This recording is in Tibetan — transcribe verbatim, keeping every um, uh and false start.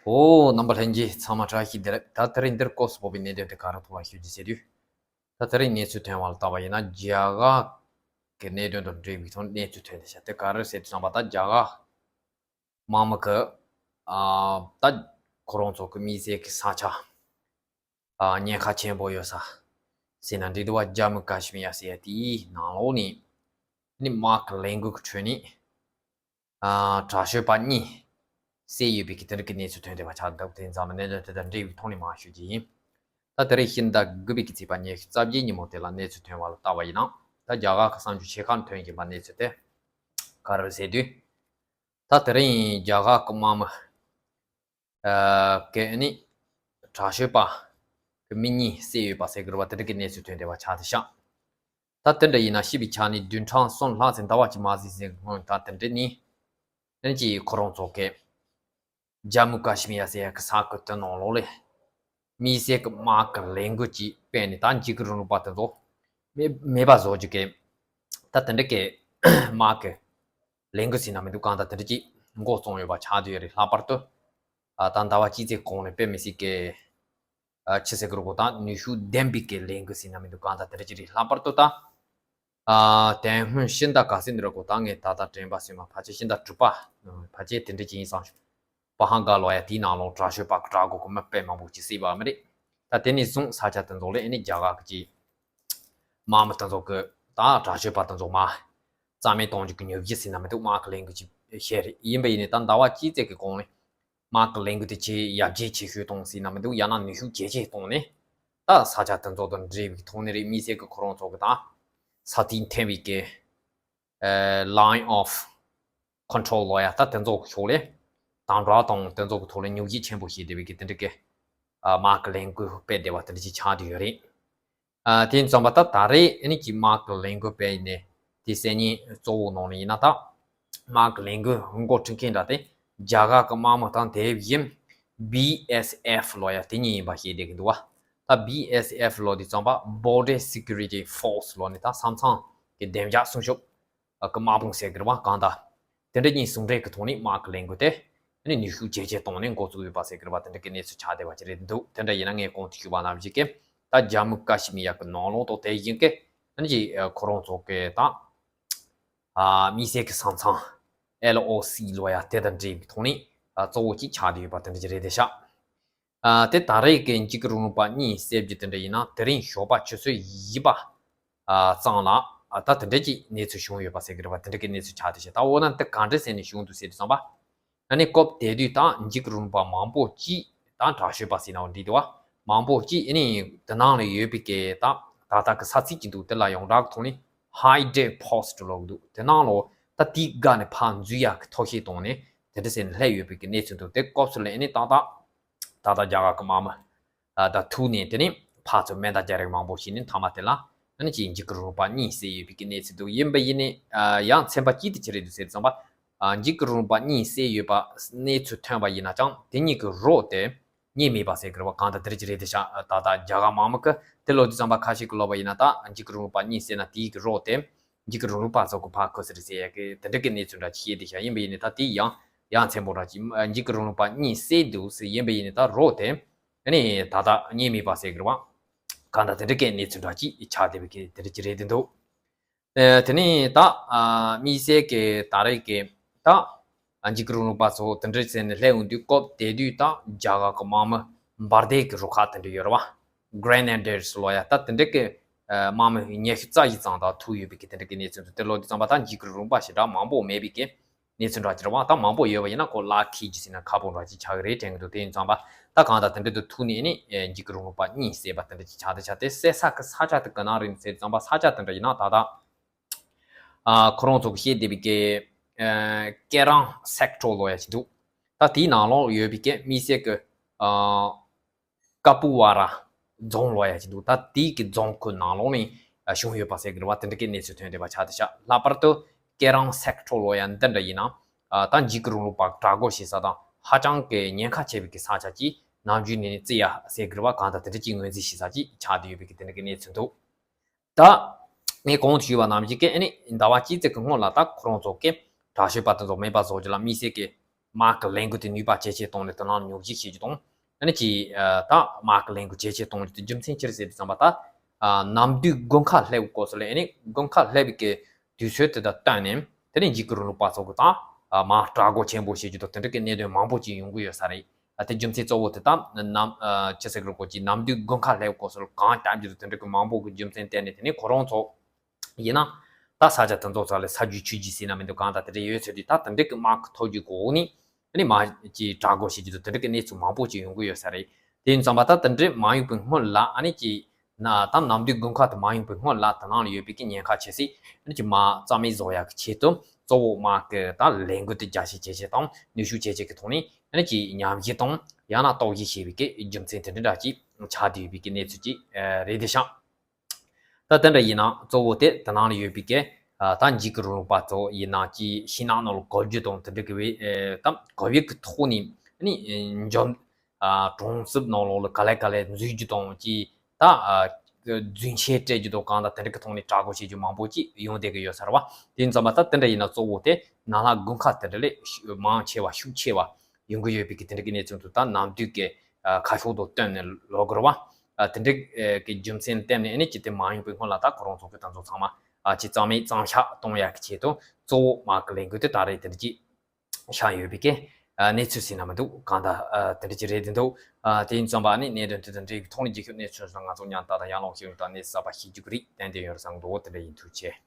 ཨོ། རྣམ་པ་ལྷན་རྒྱས་ཚང་མ་བཀྲ་ཤིས་བདེ་ལེགས། ད་དེ་རིང་འདིར་སྐབས་སུ་བབས་པའི་གནད་དོན་དེ་ག་རེ་ཐོག་ལ་ཞུ་རྒྱུ་ཟེར་དུས། ད་དེ་རིང་གནས་ཚུལ་ཐོན་པ་ལ་བལྟས་པ་ཡིན་ན། རྒྱ་གར་གྱི་གནད་དོན་དང་འབྲེལ་བའི་ཐོག་གནས་ཚུལ་ཐོན་བསྡད་ཤག་དེ་ག་རེ་ཟེར་དུས་ཙམ་པ། ད་རྒྱ་གར་དམག་མི་གི་ཨ་ད་ཁོ་རང་ཚོ་གི་དམིགས་བསལ་གྱི་ས་ཆ། ཨ་ཉེན་ཁ་ཆེན་པོ་ཡོད་ས་ཟེར་ན་འགྲིག་འདུག་པ། ཇམ་མུ་ཀ་ཤི་མིར་ཟེར་ཡ་དེའི་ནང་ལོགས་ནས་ནི་དམག་གི་ལས་འགུལ་གྱི་ཁྲོད་ནས། ཨ་དྲག་སྤྱོད་པ་གཉིས་བསད་ཡོད་པའི་གི་དེ་འདྲ་གི་གནས་ཚུལ་ཐོན་བསྡད་པ་ཆགས་འདུག་དེ་ཙམ་གནད་དོན་དེ་དང་འབྲེལ་བའི་ཐོག་ནས་མར་ཞུ་རྒྱུ་ཡིན། ད་དེ་རིང་ཕྱི་ཟླ་དགུ་པའི་གི་ཚེས་པ་ཉི་ཤུ་རྩ་བརྒྱད་ཉིན་མོ་དེ་ལ་གནས་ཚུལ་ཐོན་པ་ལ་བལྟས་པ་ཡིན་ན། ད་རྒྱ་གར་གྱི་གསར་འགྱུར་ཆེ་ཁག་ཐོན་བཞིན་པ་གནས་ཚུལ་དེ་ག་རེ་རེད་ཟེར་དུས། ད་དེ་རིང་རྒྱ་གར་གྱི་དམག་མི་ཨ་གིས་ནི་དྲག་སྤྱོད་པ་གི་མི་གཉིས་བསད་ཡོད་པ་ཟེར་གི་རེད་པ། དེ་འདྲ་གི་གནས་ཚུལ་ཐོན་བསྡད་པ་ཆགས་བསྡད་ཤག་ད་དེ་འདྲ་ཡིན་ན། ཕྱི་པའི་ཆ་ནས་བདུན་ཕྲག་གསུམ་ལྷག་ཙམ་ཟླ་བ་གཅིག་མ་ཟིན་ཙམ་སྔོན། ད་དེ་འདྲ་ནི་ཨ་ནི་ཅིག་ཁོ་རང་ཚོ་གིས་ཇམ་མུ་ཀ་ཤི་མིར་ཟེར་ཡ་གི་ས་ཁུལ་དེ་ནང་ལོགས་ལ་དམིགས་བསལ་གྱི་དམག་གི་ལས་འགུལ་ཅིག་སྤེལ་ནས། ད་འཇིགས་སྐུལ་རིང་ལུགས་པ་དེ་ཚོ་མེད་མེད་པ་བཟོ་རྒྱུ་གི། ད་དེ་འདྲ་གི་དམག་གི་ལས་འགུལ་ཟེར་ན་མི་འདུག་གང་ལྟར་དེ་འདྲ་ཅིག་འགོ་བརྩམས་ཡོད་པ་ཆགས་བསྡད་ཡོད་རེད། ལྷག་པར་དུ་ཨ་ད་ཟླ་བ་གཅིག་ཙམ་གོང་ནས་དཔེ་མི་སྲིད་ཀྱི་ཨ་ཆི་ཟེར་གི་རེད་གོ། ད་ནུས་ཤུགས་ལྡན་པའི་གི་ལས་འགུལ་ཟེར་ན་མི་འདུག་གང་ལྟར་དེ་འདྲ་ཅིག་རེད། ལྷག་པར་དུ་ད་ཨ་དེ་སྔོན་ཕྱི་ཟླ་ག་ཚོད་འདི་རེད་གོ། ད་ངས་ད་ལྟ་དྲན་པ་སོང་མ། ཕལ་ཆེར་ཕྱི་ཟླ་དྲུག་པ། ཕལ་ཆེར་དེ་འདྲ་ཅིག་ཡིན་བསམ་བྱུང་། པ་ཧང་ག་ལབ་ཡ་དེའི་ནང་ལོགས་དྲག་སྤྱོད་པ་གི་དྲག་རྒོལ་གི་མི་དཔེ་མང་པོ་ཅིག་བསད་པ་མ་རེད། ད་དེ་ནས་བཟུང་ས་ཆ་དེ་ཚོ་ལ་ཨ་ནི་རྒྱ་གར་གྱི་དམག་མི་དེ་ཚོ་གིས་ད་དྲག་སྤྱོད་པ་དེ་ཚོ་མར་རྩ་མེད་གཏོང་རྒྱུ་གི་ཉོབ་རྒྱུ་ཟེར་ན་མི་འདུག་དམག་གི་ལས་འགུལ་ཅིག་བྱས་རེད། ཡིན་པ་ཡིན་ནའི་ད་ཟླ་བ་གཅིག་ཙམ་གྱི་གོང་ནས་དམག་གི་ལས་འགུལ་དེ་ཆེས་ཡར་རྒྱས་ཆེ་ཤོས་བཏང་ཟེར་ན་མི་འདུག་ཡང་ན་ནུས་ཤུགས་ཇེ་ཆེ་བཏང་ནས། ད་ས་ཆ་དེ་ཚོ་དང་འབྲེལ་བའི་ཐོག་ནས་རེད། དམིགས་བསལ་གྱི་ཁོ་རང་ཚོ་གི་ད་ས་མཐོའི་འཐེན་པའི་གི་ཨ་line of control ལབ་ཡ། ད་དེ་ཚོ་གི་ཕྱོགས་ལ་དམ་དྲག་དང་དེ་ཚོ་གི་ཐོག་ལ་ཉོབ་རྒྱུ་ཆེན་པོ་བྱས་བསྡད་པའི་གི་དེ་འདྲ་གི་ཨ་དམག་གི་ལས་འགུལ་སྤེལ་བསྡད་པ་དེ་འདྲ་ཅིག་ཆགས་བསྡད་ཡོད་རེད། ཨ་དེ་ཙམ་པ་ད་ད་རེས་ཨ་ནི་ཅིག་དམག་གི་ལས་འགུལ་སྤེལ་ནས་དེ་གསར་རྙིང་གཙོ་བོ་ནང་ནས་ཡིན་ན། ད་དམག་གི་ལས་འགུལ་འགོ་ཁྲིད་མཁན་འདྲ་དེ་རྒྱ་གར་གི་དམག་མི་དང་དེ་བཞིན་B S F ལབ་ཡ་དེ་གཉིས་ཡིན་པ་བཤད་བསྡད་ཀྱི་འདུག་བ། ད་B S F ལབ་དུས་ཙམ་པ་Border Security Force ལབ་ནས་ད་ས་མཚམས་ཀྱི་བདེ་འཇགས་སྲུང་སྐྱོབ་གི་དམག་དཔུང་ཟེར་གི་རེད་བ། གང་ལྟར་དེ་འདྲ་གཉིས་ཟུང་འབྲེལ་གྱི་ཐོག་ནས་དམག་གི་ལས་འགུལ་དེ་ནི་ནུས་ཤུགས་ཇེ་ཆེ་བཏང་ནས་འགོ་བཙུགས་ཡོད་པ་ཟེར་གི་རེད་བ། དེ་འདྲ་གི་གནས་ཚུལ་ཆགས་བསྡད་པ་ཅིག་རེད་འདུག་དེ་འདྲ་ཡིན་ན་ངས་གོང་དུ་ཞུས་པ་ནང་བཞིན་གྱི་ད་ཇམ་མུ་ཀ་ཤི་མིར་གི་ནང་ལོགས་དང་དེ་བཞིན་གྱི་ཨ་ནི་ཅིག་ཁོ་རང་ཚོ་གི་ད་ཨ་དམིགས་བསལ་གྱི་ས་མཚམས་L O C ལབ་ཡ་དེ་དང་འབྲེལ་བའི་ཐོག་ནས་ཨ་གཙོ་བོ་གཅིག་ཆགས་བསྡད་ཡོད་པ་དེ་འདྲ་ཅིག་རེད་བསྡད་ཤག་ཨ་དེ་ད་རེས་ཀྱི་འཇིགས་སྐུལ་རིང་ལུགས་པ་གཉིས་བསད་རྒྱུ་དེ་འདྲ་ཡིན་ན། དེ་རིང་ཞོགས་པ་ཆུ་ཚོད་བཞི་པ་ཨ་ཙམ་ལ་ཨ་ད་དེ་འདྲ་ཅིག་གནས་ཚུལ་བྱུང་ཡོད་པ་ཟེར་གི་རེད་བ། དེ་འདྲ་གི་གནས་ཚུལ་ཆགས་བསྡད་ཤག་ད་འོ་ན་དེ་ག་འདྲ་ཟེར་ནས་བྱུང་འདུག་ཟེར་དུས་ཙམ་པ། ཨ་ནི་སྐབས་དེ་དུས་ད་འཇིགས་སྐུལ་རིང་ལུགས་པ་མང་པོ་ཅིག་ད་དྲག་སྤྱོད་པ་ཟེར་ན་འོ་འདྲ་འདུག་བ། མང་པོ་ཅིག་ཨ་ནི་དེ་ནང་ལ་ཡོད་པའི་གི་ད་ད་ལྟ་གི་ས་ཚིགས་ཅིག་འདུག་དེ་ལ་ཡོངས་གྲགས་ཐོག་ནས་High Day Post ལབ་འདུག་དེ་ནང་ལོགས་ད་དེའི་སྒང་ནས་ཕར་འཛུལ་ཡག་གི་ཐབས་ཤེས་བཏང་ནས་དེ་འདྲ་ཟེར་ནས་སླེབས་ཡོད་པའི་གི་གནས་ཚུལ་འདུག་དེ་སྐབས་སུ་ལ་ཨ་ནི་ཏག་ཏག་ད་ལྟ་རྒྱ་གར་གི་དམག་མི་ཨ་ད་ཐུག་ནས་དེ་ནས་ཕར་ཚུར་མེ་མདའ་རྒྱག་རེས་མང་པོ་བྱས་ནས་མཐའ་མ་དེ་ལ་ཨ་ནི་ཅིག་འཇིགས་སྐུལ་རིང་ལུགས་པ་གཉིས་བསད་ཡོད་པའི་གི་གནས་ཚུལ་འདུག་ཡིན་པ་ཡིན་ནའི་ཨ་ཡང་ཚན་པ་གཅིག་དེ་ཅི་རེད་འདུག་ཟེར་ཙམ་པ། ཨ་འཇིགས་སྐུལ་རིང་ལུགས་པ་གཉིས་བསད་ཡོད་པ་གནས་ཚུལ་ཐོན་པ་ཡིན་ན་ཀྱང་དེ་གཉིས་ཀྱི་རོགས་དེ་རྙེད་མེད་པ་ཟེར་གི་རེད་བ། གང་ལྟར་དེ་འདྲ་ཅིག་རེད་བསྡད་ཤག་ད་ལྟ་རྒྱ་གར་དམག་མི་གིས་དེ་ལབ་དུས་ཙམ་པ་ཁ་ཤས་ཀྱིས་ལབ་པ་ཡིན་ན། ད་འཇིགས་སྐུལ་རིང་ལུགས་པ་གཉིས་བསད་ན་དེའི་གི་རོགས་དེ་འཇིགས་སྐུལ་རིང་ལུགས་པ་ཚོ་གི་ཕར་ཁུར་ས་རེད་ཟེར་ཡ་གི་དེ་འདྲ་གི་གནས་ཚུལ་འདྲ་ཅིག་བཤད་བསྡད་ཤག་ཡིན་པ་ཡིན་ནའི་ད་དེ་ཡང་ཡ་མཚན་པོ་འདྲ་ཅིག་འཇིགས་སྐུལ་རིང་ལུགས་པ་གཉིས་བསད་འདུག་ཟེར། ཡིན་པ་ཡིན་ནའི་ད་རོགས་དེ་ཨ་ནི་ད་ལྟ་རྙེད་མེད་པ་ཟེར་གི་རེད་བ། གང་ལྟར་དེ་འདྲ་གི་གནས་ཚུལ་འདྲ་ཅིག་ཆགས་བསྡད་པའི་གི་དེ་འདྲ་ཅིག་རེད་བསྡད་འདུག་ཨ་དེ་ནས་ད་ཨ་དམིགས་བསལ་གྱི་ད་རེས་ཀྱི་ད་ཨ་འཇིགས་སྐུལ་རིང་ལུགས་པ་ཚོ་དེ་འདྲ་བྱས་ནས་སླེབས་ཡོང་དུས་སྐབས་དེ་དུས་ད་རྒྱ་གར་གྱི་དམག་མི་འབར་མདེལ་གྱི་རུ་ཁག་དེ་འདྲ་ཡོད་རེད་བ། Grenadiers ལབ་ཡ་ད་དེ་འདྲ་གི་ཨ་དམག་མི་ཉི་ཤུ་རྩ་བཞི་ཙམ་ད་ཐུག་ཡོད་པའི་གི་དེ་འདྲ་གི་གནས་ཚུལ་འདུག་དེ་ལབ་དུས་ཙམ་པ་ད་འཇིགས་སྐུལ་རིང་ལུགས་པ་ཞེ་དྲག་མང་པོ་མེད་པའི་གི་གནས་ཚུལ་འདྲ་ཅིག་རེད་བ། ད་མང་པོ་ཡོད་པ་ཡིན་ན་ཁོ་ལག་ཁྱེར་གྱི་ཟེར་ན་ཁག་པོ་འདྲ་ཅིག་ཆགས་ཀྱི་རེད་དྲན་གྱི་འདུག་དེ་ཡིན་ཙང་པ་ད་གང་ལྟར་དེ་འདྲ་དུ་ཐུག་ནས་ནི་ཨེ་འཇིགས་སྐུལ་རིང་ལུགས་པ་གཉིས་བསད་པ་དེ་འདྲ་ཅིག་ཆགས་དེ་ཆགས་དེ་བསད་ས་གི་ས་ཆ་དེ་ག་ན་རེད་ཟེར་ཙང་པ། ས་ཆ་དེ་འདྲ་ཡིན་ན་ད་ལྟ་ཨ་ཁོ་རང་ཚོ་གི་བཤད་བསྡད་པའི་གི་ཨ་ཀེ་རང་སེག་ཊོར་ལབ་ཡ་ཅིག་འདུག་ད་དེའི་ནང་ལོགས་ཡོད་པའི་གི་དམིགས་བསལ་གི་ཨ་ཀ་པུ་ཝ་ར་རྫོང་ལབ་ཡ་ཅིག་འདུག་ད་དེའི་གི་རྫོང་ཁུལ་ནང་ལོགས་ནས་ཨ་བྱུང་ཡོད་པ་ཟེར་གི་རེད་བ། དེ་འདྲ་གི་གནས་ཚུལ་ཐོན་བསྡད་པ་ཆགས་བསྡད་ཤག་ལྷག་པར་དུ་ཀེ་རང་སེག་ཊོར་ལབ་ཡ་འདི་འདྲ་ཡིན་ན་ཨ་ད་འཇིགས་སྐུལ་རིང་ལུགས་པ་དྲག་རྒོལ་བྱེད་ས་དང་ཧ་ཅང་གི་ཉེན་ཁ་ཆེ་བའི་གི་ས་ཆ་ཅིག་ནམ་རྒྱུན་ནས་བརྩི་ཡ་ཟེར་གི་རེད་བ། གང་ལྟར་དེ་འདྲ་ཅིག་ངོས་འཛིན་བྱེད་ས་ཅིག་ཆགས་བསྡད་ཡོད་པའི་གི་དེ་འདྲ་གི་གནས་ཚུལ་འདུག་ད་ངས་གོང་དུ་ཞུས་པ་ནང་བཞིན་གི་ཨ་ནི་ཟླ་བ་གཅིག་ཙམ་གི་སྔོན་ལ་ད་ཁོ་རང་ཚོ་གི་དྲག་སྤྱོད་པ་དེ་ཚོ་མེད་པ་བཟོ་རྒྱུ་ལ་དམིགས་བསལ་གི་ དམག་གི་ལས་འགུལ་དེ་ནུས་པ་ཇེ་ཆེ་གཏོང་ནས་དེ་ནང་ལ་ཉོག་བཤད་བྱེད་རྒྱུ་དང་། ཨ་ནི་ཅིག་ད་དམག་གི་ལས་འགུལ་ཇེ་ཆེ་གཏོང་རྒྱུ་དེ་རྒྱུ་མཚན་ཅི་རེད་ཟེར་དུས་ཙམ་པ་ད། ཨ་གནམ་བདུན་དགུན་ཁ་སླེབས་དགོས་སོ་ལས། ཨ་ནི་དགུན་ཁ་སླེབས་པའི་གི་དུས་ཚོད་དེ་དང་བསྟུན་ནས་དེ་ནས་འཇིགས་སྐུལ་རིང་ལུགས་པ་ཚོ་གི་ད་ཨ་དམག་དྲག་རྒོལ་ཆེན་པོ་བྱེད་རྒྱུ་དང་དེ་འདྲ་གི་གནད་དོན་མང་པོ་ཅིག་ཡོང་གི་ཡོད་ས་རེད། ཨ་དེ་རྒྱུ་མཚན་གཙོ་བོ་དེ་ད་ནམ་ཨ་ཅི་ཟེར་གི་རེད། གོ་ཅིག་གནམ་བདུན་དགུན་ཁ་སླེབས་དགོས་སོ་ལ་གངས་བརྡབ་རྒྱུ་དང་དེ་འདྲ་གི་མང་པོ་གི་རྒྱུ་མཚན་བསྟན་ནས། དེ་ནས་ཁོ་རང་ཚོ་ཡིན་ན་ད་ས་ཆ་དེ་ཚོ་ཚ་ལས་ས་རྒྱུས་ཆུ་རྒྱུས་ཟེར་ན་མི་འདུག་གང་ལྟར་དེ་འདྲ་ཡོད་ཚོད་དུས་ད་དེ་འདྲ་གི་དམག་གི་ཐོ་རྒྱུས་གི་འོག་ནས། ཨ་ནི་མ་ཅིག་དྲག་རྒོལ་བྱེད་རྒྱུ་དང་དེ་འདྲ་གི་གནས་ཚུལ་མང་པོ་ཅིག་ཡོང་གི་ཡོད་ས་རེད། དེ་ཡིན་ཙམ་པ་ད་དེ་འདྲ་མ་ཡོང་པའི་སྔོན་ལ། ཨ་ནི་ཅིག་ན་ད་གནམ་བདུན་དགུན་ཁ་དུ་མ་ཡོང་པའི་སྔོན་ལ་དེ་ནང་ལ་ཡོད་པའི་གི་ཉེན་ཁ་ཆེ་སའི་ཨ་ནི་ཅིག་མ་རྩ་མེད་བཟོ་ཡག་གི་ཆེད་དུ་གཙོ་བོ་དམག་གི་ད་ལས་འགུལ་དེ་རྒྱ་ཆེ་ཇེ་ཆེ་དང་ནུས་ཤུགས་ཇེ་ཆེ་གི་ཐོག་ནས་ཨ་ནི་ཅིག་ཉམས་ཞིབ་དང་ཡང་ན་རྟོག་ཞིབ་བྱེད་པའི་གི་རྒྱུ་མཚན་དེ་འདྲ་འདྲ་ཅིག་ཆགས་བསྡད་ཡོད་པའི་གི་གནས་ཚུལ་ཅིག་རེད་དེ་ཤག་ད་དེ་འདྲ་ཡིན་ན་གཙོ་བོ་དེ་དེ་ནང་ལ་ཡོད་པའི་གི་ཨ་ད་འཇིགས་སྐུལ་རིང་ལུགས་པ་ཚོ་ཡིན་ན་ཅིག་ཤིང་ནགས་ནང་ལ་འགོ་རྒྱུ་དང་དེ་འདྲ་གི་བའི་ཨེ་ད་འགོ་བའི་གི་ཐོག་ནས་ནི་འཇོན་ཨ་གྲོང་གསེབ་ནང་ལོགས་ལ་ག་ལེ་ག་ལེ་འཛུལ་རྒྱུ་དང་ཅིག་ད་ཨ་རྫུན་ཆས་སྤྲད་རྒྱུ་དང་གང་ལྟར་དེ་འདྲ་གི་ཐོག་ནས་དྲག་རྒོལ་བྱེད་རྒྱུ་མང་པོ་ཅིག་ཡོང་བསྡད་གི་ཡོད་ས་རེད་བ། དེ་ཡིན་ཙམ་པ་ད་དེ་འདྲ་ཡིན་ན་གཙོ་བོ་དེ་ནང་ལ་དགུན་ཁ་དེ་འདྲ་ལས་ཤུ་མང་ཆེ་བ་ཤུགས་ཆེ་བ་ཡོང་གི་ཡོད་པའི་གི་དེ་འདྲ་གི་གནས་ཚུལ་དུ་ད་གནམ་བདུན་གི་ཨ་ཁ་ཕྱོགས་དང་བསྟུན་ནས་ལོག་གི་རེད་བ། ཨ་དེ་འདྲ་ཨེ་གི་རྒྱུ་མཚན་བསྟན་ནས་ཨ་ནི་ཅི་དེ་མ་ཡོང་པའི་སྔོན་ལ་ད་ཁོ་རང་ཚོ་གི་ད་ཚོ་ཚང་མ་ཨ་ཅི་གཙང་མའི་གཙང་ཤག་གཏོང་ཡག་གི་ཆེད་དུ་གཙོ་བོ་དམག་གི་ལས་འགུལ་དེ་ད་རེས་དེ་འདྲ་ཅིག་བཤད་ཡོད་པའི་གི་ཨ་གནས་ཚུལ་ཟིན་ན་མི་འདུག་གང་ལྟར་ཨ་དེ་འདྲ་ཅིག་རེད་དེ་འདུག་ཨ་དེ་ཡིན་ཙམ་པ་ཨ་ནི་གནད་དོན་དེ་དང་འབྲེལ་བའི་ཐོག་ནས་རྒྱུན་ཤུགས་གནས་ཚུལ་སོགས་ང་ཚོ་ཉམས་ད་དང་ཡང་ལོག་ཤེས་ཡོན་དང་གནས་ཚུལ་གསར་པ་ཤེས་རྒྱུ་གི་རིགས་ཏན་ཏན་ཡོད་རེད་བསམ་འདུག་དེ་འདྲ་ཡིན། ཐུགས་རྗེ་ཆེ།